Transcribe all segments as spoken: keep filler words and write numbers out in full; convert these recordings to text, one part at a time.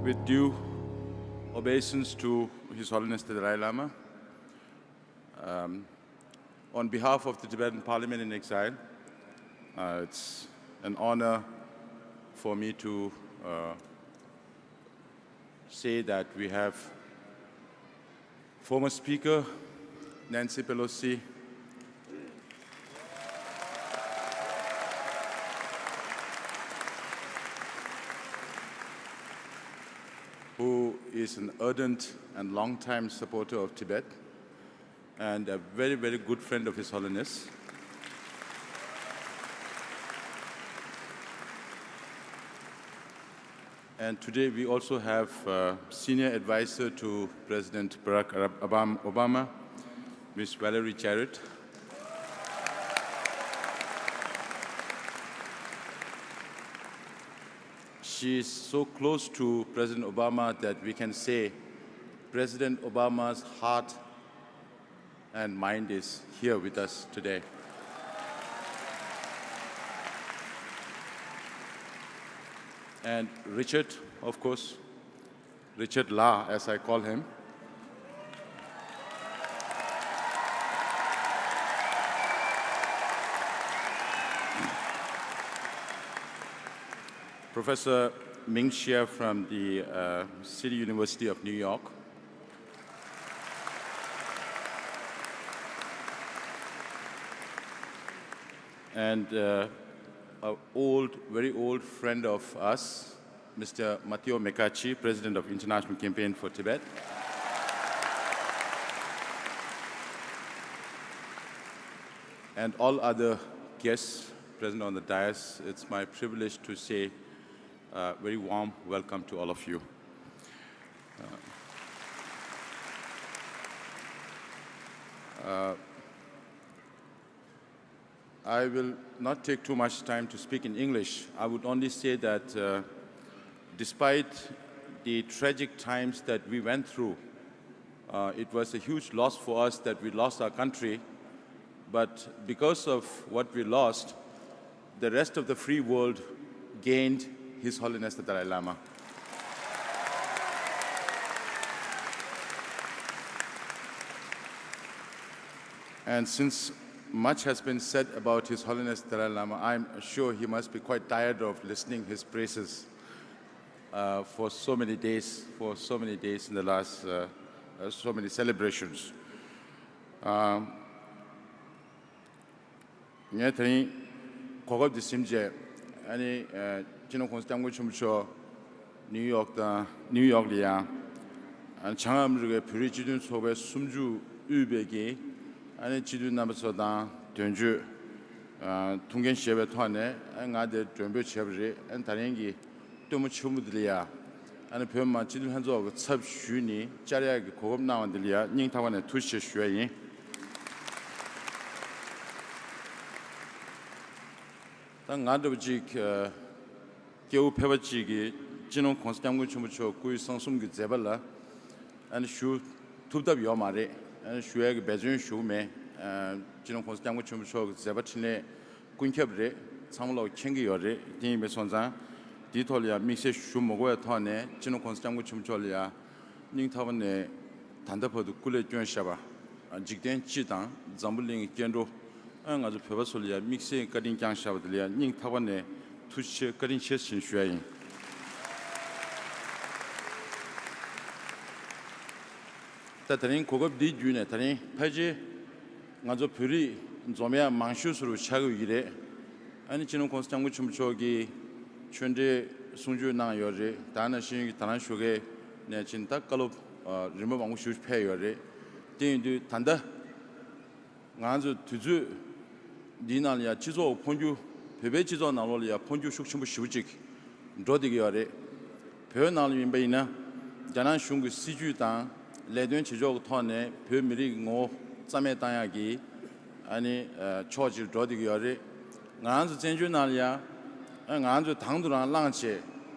With due obeisance to His Holiness the Dalai Lama, um, on behalf of the Tibetan Parliament in Exile, uh, it's an honor for me to uh, say that we have former Speaker Nancy Pelosi, who is an ardent and long-time supporter of Tibet and a very, very good friend of His Holiness. And today we also have uh, senior advisor to President Barack Arab- Obam- Obama, Miss Valerie Jarrett. She is so close to President Obama that we can say President Obama's heart and mind is here with us today. And Richard, of course, Richard La, as I call him. Professor Ming Xie from the uh, City University of New York. And uh, an old, very old friend of us, Mister Matteo Mecacci, President of International Campaign for Tibet. And all other guests present on the dais, it's my privilege to say a very warm welcome to all of you. Uh, uh, I will not take too much time to speak in English. I would only say that uh, despite the tragic times that we went through, uh, it was a huge loss for us that we lost our country. But because of what we lost, the rest of the free world gained His Holiness the Dalai Lama. And since much has been said about His Holiness Dalai Lama, I'm sure he must be quite tired of listening his praises uh, for so many days, for so many days in the last uh, uh, so many celebrations. Um, ངས་དེ་རིང་གོ་སྐབས་འདི་ཟིན་རྗེས་ཨ་ནི་སྤྱི་ནོར་༸གོང་ས་༸སྐྱབས་མགོན་ཆེན་པོ་མཆོག་ནིའུ་ཡོག་དང་ནིའུ་ཡོག་ལ་ཡང་བྱང་ཨ་མི་རི་ཀའི་བོད་རིགས་སྤྱི་མཐུན་ཚོགས་པའི་གསུམ་བཅུ་དབུས་པའི་གི་ཨ་ནི་སྤྱི་འཐུས་རྣམ་པ་ཚོ་དང་དོན་གཅོད་ཐུགས་འགན་བཞེས་པའི་ཐོག་ནས་ང་དེར་མགྲོན་འབོད་བྱས་པ་རེད། ཨ་ནི་ད་རིང་གི་སྟོན་མོ་ཆེན་པོ་འདི་ལ་ཡ་ཨ་ནི་བོད་མི་མང་སྤྱི་འཐུས་ལྷན་ཚོགས་ཀྱི་ཚབ་ཞུས་ནས་བཅར་ཡག་གི་གོ་སྐབས་གནང་བ་འདི་ལ་ཡ་སྙིང་ཐག་པ་ནས་ཐུགས་རྗེ་ཆེ་ཞུ་ཡ་ཡིན། ད་ང་འདྲ་པོ་ཅིག་སྐྱེ་བོ་ཕལ་པ་ཅིག་གིས་སྤྱི་ནོར་༸གོང་ས་༸སྐྱབས་མགོན་ཆེན་པོ་མཆོག་སྐུའི་གསང་གསུམ་གྱི་མཛད་པ་ལ་ཨ་ནི་ཞུ་ཐུབ་ཐབས་ཡོད་མ་རེད། ཨ་ནི་ཞུ་ཡག་གི་འབད་བརྩོན་ཞུ་གི་མེད། སྤྱི་ནོར་༸གོང་ས་༸སྐྱབས་མགོན་ཆེན་པོ་མཆོག་གི་མཛད་པ་འཕྲིན་ལས་ཀུན་ཁྱབ་རེད། ཚང་མ་ལོག་མཁྱེན་གྱི་ཡོད་རེད། དེ་ཡིན་པའི་སོང་ཙང་དེའི་ཐོག་ལ་ཡང་དམིགས་བསལ་ཞུ་མ་དགོས་པའི་ཐོག་ནས་སྤྱི་ནོར་༸གོང་ས་༸སྐྱབས་མགོན་ཆེན་པོ་མཆོག་ལ་ཡང་སྙིང་ཐག་པ་ནས་ད་ལྟ་བར་དུ་སྐུ་ལས་བསྐྱོན་བཞག་པ། འཇིག་རྟེན་སྤྱི་དང་འཛམ་བུ་གླིང་གི་སྐྱེ་འགྲོ། ཨ་ང་ཚོ་བོད་པ་ཚོ་ལ་ཡང་དམིགས་བསལ་བཀའ་དྲིན་བསྐྱངས་བཞག་པ་དེ་ལ་ཡང་སྙིང་ཐག་པ་ནས་ཐུགས་རྗེ་ཆེ་བཀའ་དྲིན་ཆེ་ཞེས་ཞུ་ཡ་ཡིན། ད་དེ་རིང་གོ་སྐབས་འདི་བརྒྱུད་ནས་དེ་རིང་ཕལ་ཆེར་ང་ཚོ་བོད་རིགས་འཛོམས་ཡ་མང་ཤོས་སུ་ཆགས་ཀྱི་ཡོད་ཀྱི་རེད། ཨ་ནི་སྤྱི་ནོར་༸གོང་ས་༸སྐྱབས་མགོན་ཆེན་པོ་མཆོག་གིས་ཆོས་འབྲེལ་གསུང་ཆོས་གནང་ཡོད་རེད། ད་ནང་བཞིན་གྱི་ད་ནང་ཞོགས་ཀས་ནས་ཕྱིན་ད་བཀའ་སློབ་རིམ་པ་མང་པོ་ཞིག་ཕེབས་ཡོད་རེད། དེ་ཡིན་དུས་ད་ལྟ་ང་ཚོ་དུས་ཚོད་འདིའི་ནང་ལ་ཡང་སྤྱི་ཚོགས་འཕོ་འགྱུར་བོད་པའི་སྤྱི་ཚོགས་ནང་ལོགས་ལ་ཡང་འཕོ་འགྱུར་ཤུགས་ཆེན་པོ་ཞེ་པོ་ཅིག་འགྲོ་བསྡད་ཀྱི་ཡོད་རེད། བོད་ནང་ལ་ཡིན་པ་ཡིན་ན་རྒྱ་ནག་གཞུང་གི་སྲིད་ཇུས་དང་ལས་དོན་བྱེད་ཕྱོགས་ཀྱི་ཐོག་ནས་བོད་མི་རིགས་ཀྱི་ངོ་བོ་རྩ་མེད་བཏང་ཡག་གི་ཨ་ནི་ཕྱོགས་ཅིག་འགྲོ་བསྡད་ཀྱི་ཡོད་རེད། ང་རང་ཚོ་བཙན་བྱོལ་ནང་ལ་ཡང་ང་རང་ཚོས་དང་དུ་རང་བླངས་བྱས།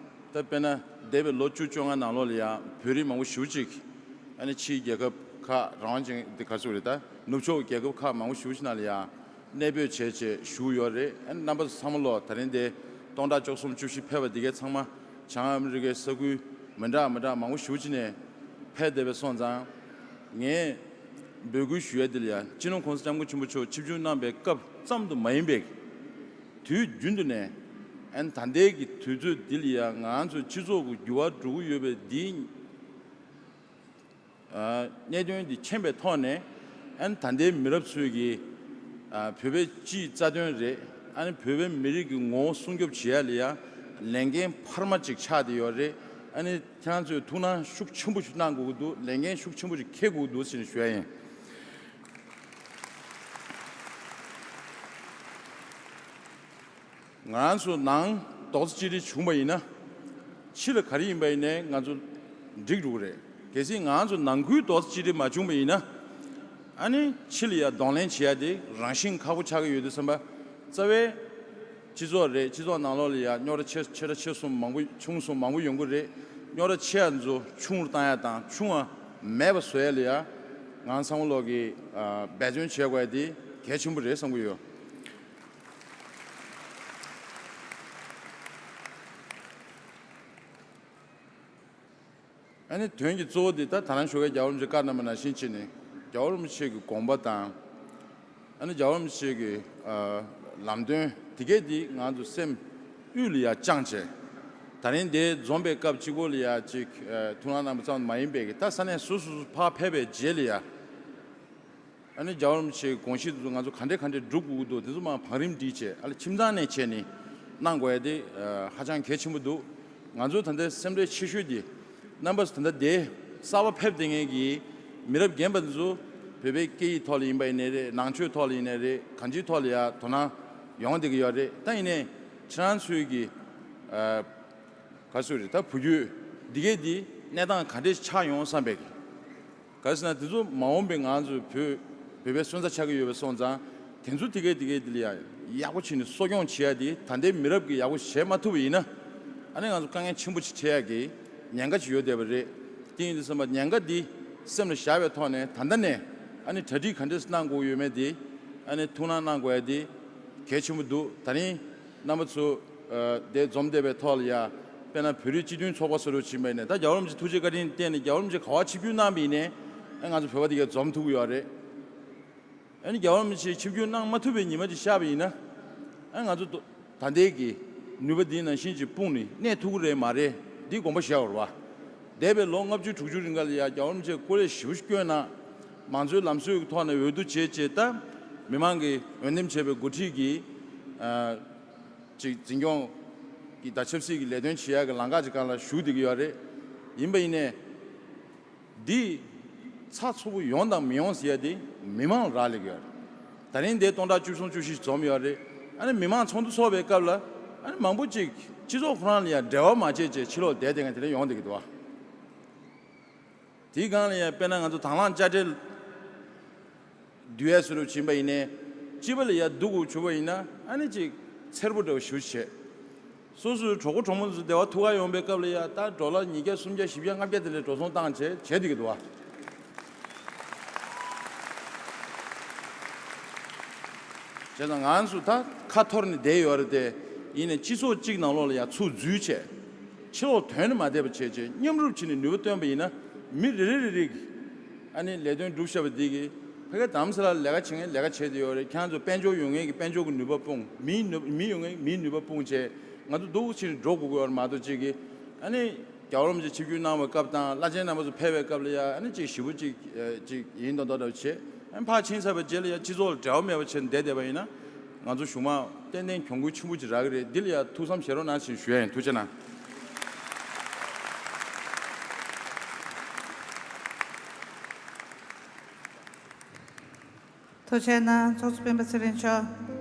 ད་དཔེར་ན་འདས་པའི་ལོ་བཅུ་བཅོ་ལྔ་ནང་ལོགས་ལ་ཡང་བོད་རིགས་མང་པོ་ཞེ་པོ་ཅིག་ཨ་ནི་ཕྱིའི་རྒྱལ་ཁབ་ཁག་རང་དབང་ཅན་འདི་ག་ཚོད་རེད། ད་ནུབ་ཕྱོགས་རྒྱལ་ཁབ་ཁག་མང་པོ་ཞེ་པོ་ཅིག་ནང་ལ་ཡང་གནས་སྤོས་བྱས་བྱས་བཞུགས་ཡོད་རེད། ཨ་ནི་རྣམ་པ་ཚོ་ཚང་མ་ལོག་ད་རིང་འདི་སྟོང་ཕྲག་བཅུ་གསུམ་བཅུ་བཞི་ཕེབས་པ་འདི་གའི་ཚང་མ་བྱང་ཨ་མི་རི་ཀའི་ས་ཁུལ་ མི་འདྲ་མི་འདྲ་མང་པོ་ཞེ་པོ་ཅིག་ནས་ཕེབས་བསྡད་པ་སོང་ཙང་། ངས་འབོད་སྐུལ་ཞུ་ཡ་འདི་ལ་ཡ་སྤྱི་ནོར་༸གོང་ས་༸སྐྱབས་མགོན་ཆེན་པོ་མཆོག་ཆིབས་བསྒྱུར་གནང་པའི་སྐབས་ཙམ་དུ་མ་ཡིན་པའི་དུས་རྒྱུན་དུ་ནས། ཨན་ད་ལྟའི་གི་དུས་ཚོད་འདི་ལ་ཡ་ང་ཚོའི་སྤྱི་ཚོགས་ཀྱི་འགྱུར་བ་འགྲོ་གི་ཡོད་པའི་འདི། ཨ། གནད་དོན་འདི་མཁྱེན་པའི་ཐོག་ནས། ཨ་ནི་ད་ལྟའི་མི་རབས་ཚོས་ཀྱིས། ཨ། བོད་པའི་སྤྱིའི་རྩ་དོན་རེད། ཨ་ནི་བོད་པའི་མི་རིགས་ཀྱི་ངོ་བོ་སྲུང་སྐྱོབ་བྱེད་ཡ་ལ་ཡ་ལས་འགན་འཕར་མ་ཅིག་ཆགས་བསྡད་ཡོད་རེད། ཨ་ནི་ཁྱེད་རང་ཚོས་ཐུགས་སྣང་ཤུགས་ཆེན་པོ་ཞིག་གནང་དགོས་ཀྱི་འདུག་ལས་འགན་ཤུགས་ཆེན་པོ་ཞིག་འཁྱེར་དགོས་ཀྱི་འདུག་ཟེར་ནས་ཞུ་ཡ་ཡིན། ང་རང་ཚོ་ནང་རྡོག་རྩ་གཅིག་སྒྲིལ་བྱུང་བ་ཡིན་ན། ཕྱི་ལ་ག་རེ་ཡིན་པ་ཡིན་ནའི་ང་ཚོ་འགྲིག་འགྲོ་གི་རེད། གལ་སྲིད་ང་རང་ཚོ་ནང་ཁུལ་རྡོག་རྩ་གཅིག་སྒྲིལ་མ་བྱུང་བ་ཡིན་ན། ཨ་ནི་ཕྱི་ལ་ཡ་གདོང་ལེན་བྱེད་ཡ་དེ་རང་བཞིན་ཁག་པོ་ཆགས་ཀྱི་ཡོད་དུས་ཙམ་པ། རྩ་བའི་སྤྱི་ཚོགས་རེད། སྤྱི་ཚོགས་ནང་ལོགས་ལ་ཡ་རྙོག་དྲ་ཆེ་ཆེ་ཕྲ་ཆེ་གསུམ་མང་པོ་ཆུང་གསུམ་མང་པོ་ཡོང་གི་རེད། རྙོག་དྲ་ཆེ་ཡ་ཚོ་ཆུང་རུ་བཏང་ཡ་དང་ཆུང་བ་མེད་པ་བཟོ་ཡ་ལ་ཡ་ང་ཚང་མ་ལོག་གིས། ཨ། འབད་བརྩོན་བྱེད་དགོས་ཡ་དེ་གལ་ཆེན་པོ་རེད་བསམ་གྱི་ཡོད། ཨ་ནི་དོན་གྱི་གཙོ་བོ་འདི་ད་ད་ནང་ཞོགས་ཀས་རྒྱལ་བ་རིན་པོ་ཆེས་བཀའ་གནང་བ་ནང་བཞིན་བྱས་ནས། རྒྱལ་བ་རིན་པོ་ཆེ་གི་དགོངས་པ་དང་། ཨ་ནི་རྒྱལ་བ་རིན་པོ་ཆེ་གི། ཨ། ལམ་སྟོན་དེ་གས་འདི་ང་ཚོ་སེམས་དབུས་ལ་ཡ་བཅངས་བྱས། ད་རིང་འདིར་འཛོམས་པའི་སྐབས་གཅིག་པོ་ལ་ཡ་གཅིག་ཨ། ཐུགས་སྣང་གནང་བ་ཙམ་མ་ཡིན་པའི་གི། ད་ས་གནས་སོ་སོ་སོ་ཕར་ཕེབས་པའི་རྗེས་ལ་ཡ། ཨ་ནི་རྒྱལ་བ་རིན་པོ་ཆེའི་དགོངས་གཞི་དེ་ཚོ་ང་ཚོ་ག་འདྲས་ག་འདྲས་སྒྲུབ་དགོས་ཀྱི་འདུག་དེ་ཚོ་མར་བང་རིམ་བསྒྲིགས་བྱས། ཨ་ལ་ཁྱིམ་ཚང་ནས་བྱས་ནས་གནང་དགོས་ཡ་དེ། ཨ། ཧ་ཅང་གལ་ཆེན་པོ་འདུག་ང་ཚོ་ད་ལྟའི་སེམས་ཁྲལ་ཆེ་ཤོས་དེ། རྣམ་པ་ཚོ་ད་ལྟ་དེ་གསར་པ་ཕེབས་བསྡད་མཁན་གྱི་མི་རབས་རྒན་པ་དེ་ཚོ་བོད་པའི་སྐད་ཡིག་ཐོག་ལ་ཡིན་པ་ཡིན་ནའི་རེད། ནང་ཆོས་ཐོག་ལ་ཡིན་ནའི་རེད། གང་ཅིའི་ཐོག་ལ་ཡ་དོ་སྣང་ཡོང་བསྡད་ཀྱི་ཡོད་རེད། ད་ཡིན་ནའི་ཁྱེད་རང་ཚོའི་གི། ཨ། ག་ཚོད་རེད། ད་བུ་རྒྱུད་འདི་གས་འདི་གནས་སྟངས་ག་འདྲས་ཆགས་ཡོང་བསམ་པའི། ག་རེ་ཟེར་ན། དེ་ཚོ་མ་འོངས་པའི་ང་ཚོའི་བོད་བོད་པའི་སོན་རྩ་ཆགས་ཀྱི་ཡོད་པ་སོང་ཙང་། དེ་ཚོ་དེ་གས་དེ་གས་འདི་ལ་ཡ་ཡག་པོ་བྱས་ནས་གསོ་སྐྱོང་བྱེད་ཡ་དེ་ད་ལྟའི་མི་རབས་ཀྱིས་ཡག་པོ་བྱེད་མ་ཐུབ་པ་ཡིན་ན། ཨ་ནི་ང་ཚོ་དཀའ་ངལ་ཆེན་པོ་ཅིག་འཕྲད་ཡ་གི་ཉེན་ཁ་ཅིག་ཡོད་བསྡད་པ་རེད། དེ་ཡིན་དུས་ཙམ་པ་ཉེན་ཁ་འདི་སེམས་ལ་བཞག་པའི་ཐོག་ནས། ད་ལྟ་ནས་ཨ་ནི་གྲ་སྒྲིག་ག་འདྲས་གནང་དགོས་ཡོད་མེད་དེ། ཨ་ནི་ཐུགས་སྣང་གནང་དགོས་ཡ་དེ་གལ་ཆེན་པོ་འདུག་ད་རིང་རྣམ་པ་ཚོ། ཨ། དེ་འཛོམས་བསྡད་པའི་ཐོག་ལ་ཡ། དཔེར་ན་བོད་རིགས་སྤྱི་མཐུན་ཚོགས་པ་སོགས་ཕྱིན་པ་ཡིན་ནའི། ད་རྒྱལ་བ་རིན་པོ་ཆེ་ཐུགས་རྗེ་བཀའ་དྲིན་བརྟེན་ནས་རྒྱལ་བ་རིན་པོ་ཆེ་ག་པར་ཆིབས་བསྒྱུར་གནང་བ་ཡིན་ནའི། ཨ། ང་ཚོ་བོད་པ་དེ་གས་འཛོམས་ཐུབ་ཀྱི་ཡོད་རེད། ཨ་ནི་རྒྱལ་བ་རིན་པོ་ཆེ་ཆིབས་བསྒྱུར་གནང་མ་ཐུབ་པའི་ཉི་མ་ཅིག་ཤར་བ་ཡིན་ན། ཨ། ང་ཚོ་ད་ལྟའི་གི་ནུས་པ་འདི་ནང་བཞིན་ཅིག་སྤུངས་ནས་གནས་ཐུབ་ཀྱི་རེད་མ་རེད། འདི་དགོངས་པ་བཞེས་དགོས་རེད་པ། འདས་པའི་ལོ་ལྔ་བཅུ་དྲུག་ཅུ་རིང་ག་ལ་ཡ་རྒྱལ་བ་རིན་པོ་ཆེས་སྐུ་ལས་ཞེ་པོ་ཞིག་བསྐྱོན་གནང་། མང་གཙོའི་ལམ་སྲོལ་གྱི་ཐོག་ནས་འོས་བསྡུ་བྱས་བྱས། ད་མི་མང་གིས་འོས་འདེམས་བྱས་པའི་འགོ་ཁྲིད་ཀྱིས། ཨ། ཅིག་འཛིན་སྐྱོང་གི་དང་ཆབ་སྲིད་ཀྱི་ལས་དོན་བྱེད་ཡག་གི་ལམ་ཁ་ཅིག་སྒང་ལ་ཞུགས་བསྡད་ཀྱི་ཡོད་རེད། ཡིན་པ་ཡིན་ནའི། འདི་ཚགས་ཚུད་པོ་ཡོང་དང་མི་ཡོང་ཟེར་ཡ་དེ་མི་མང་ལ་རག་ལས་ཀྱི་ཡོད་རེད། ད་རིང་འདིར་སྟོང་ཕྲག་བཅུ་གསུམ་བཅུ་བཞི་ཞིག་འཛོམས་ཡོད་རེད། ཨ་ནི་མི་མང་ཚོགས་འདུ་ཚོགས་པའི་སྐབས་ལ། ཨ་ནི་མང་པོ་ཅིག་སྤྱི་ཚོགས་ཁོ་རང་ལ་ཡང་འབྲེལ་བ་མ་བྱས་བྱས་ཕྱི་ལོགས་བསྡད་བསྡད་མཁན་དེ་འདྲ་ཡོང་བསྡད་ཀྱི་འདུག་པ། དེའི་སྒང་ལ་ཡང་དཔེར་ན་ང་ཚོ་དང་བླངས་དཔྱ་ཁྲལ་བསྡུ་ཡས་བཟོ་འདྲ་ཕྱིན་པ་ཡིན་ནའི། སྤྱི་པ་ལ་ཡ་བསྡུ་དགོས་བྱུང་བ་ཡིན་ན། ཨ་ནི་ཅིག་འཚེར་པོ་འདྲ་བ་ཞེ་པོ་བྱས། སོ་སོའི་གྲོགས་པོ་གྲོགས་མོ་ཚོ་སྡེ་བ་ཐུག་ག་ཡོང་པའི་སྐབས་ལ་ཡ། ད་ཌོ་ལར་ཉིས་བརྒྱ་སུམ་བརྒྱ་བཞི་བརྒྱ་ལྔ་བརྒྱ་དེ་འདྲ་འགྲོ་སོང་བཏང་བྱས་བྱས་བསྡད་ཀྱི་འདུག་པ། བྱས་ཙང་ང་ཚོ་ད་ཁ་འཐོར་ནས་བསྡད་ཡོད་རེད་དེ། ཡིན་ནའི་སྤྱི་ཚོགས་གཅིག་ནང་ལོགས་ལ་ཡ་ཚུར་འཛུལ་བྱས། ཕྱི་ལོགས་དོན་ནི་མ་བསྡད་པ་བྱས་བྱས། མཉམ་རུབ་བྱས་ནས་ནུས་པ་བཏོན་པ་ཡིན་ན། མི་རེ་རེ་རེ་རེ་གིས་ཨ་ནི་ལས་དོན་སྒྲུབ་བཞག་པ་འདི་གིས། ཕ་གིར་རྡ་རམ་ས་ལར་ལས་ཀ་བྱེད་མཁན་ལས་ཀ་བྱས་བསྡད་ཡོད་རེད། ཁྱེད་རང་ཚོ་དཔལ་འབྱོར་ཡོད་མཁན་གྱིས་དཔལ་འབྱོར་གྱི་ནུས་པ་སྤུངས། མིའི་ནུས། མི་ཡོད་མཁན་གྱིས་མིའི་ནུས་པ་སྤུངས་བྱས། ང་ཚོ་སྡུག་ཅིག་འགྲོ་དགོས་ཀྱི་ཡོད་རེད་མ་གཏོགས། གཅིག་གིས་ཨ་ནི་རྒྱལ་བ་རིན་པོ་ཆེ་ཆིབས་བསྒྱུར་གནང་བའི་སྐབས་དང་། བླ་ཆེན་རྣམ་པ་ཚོ་ཕེབས་པའི་སྐབས་ལ་ཡ། ཨ་ནི་ཅིག་ཞེ་པོ་ཅིག་ཨ། ཅིག་ཡིན་མདོག་མདོག་འདྲ་བོ་བྱས། ཨ་ནི་ཕར་ཕྱིན་ཚར་བའི་རྗེས་ལ་ཡ་སྤྱི་ཚོགས་ལ་འབྲེལ་བ་མེད་པ་བྱས་ནས་བསྡད་བསྡད་པ་ཡིན་ན། ང་ཚོ་གཞུག་མ་ཏན་ཏན་གྱོང་གུན་ཆེན་པོ་ཅིག་རག་གི་རེད། འདི་ལ་ཡ་ཐུགས་བསམ་བཞེས་རོགས་གནང་ཞེས་ཞུ་ཡ་ཡིན། ཐུགས་རྗེ་གནང་། ཐུགས་རྗེ་གནང་། ཚོགས་གཙོ་སྤེན་པ་ཚེ་རིང་མཆོག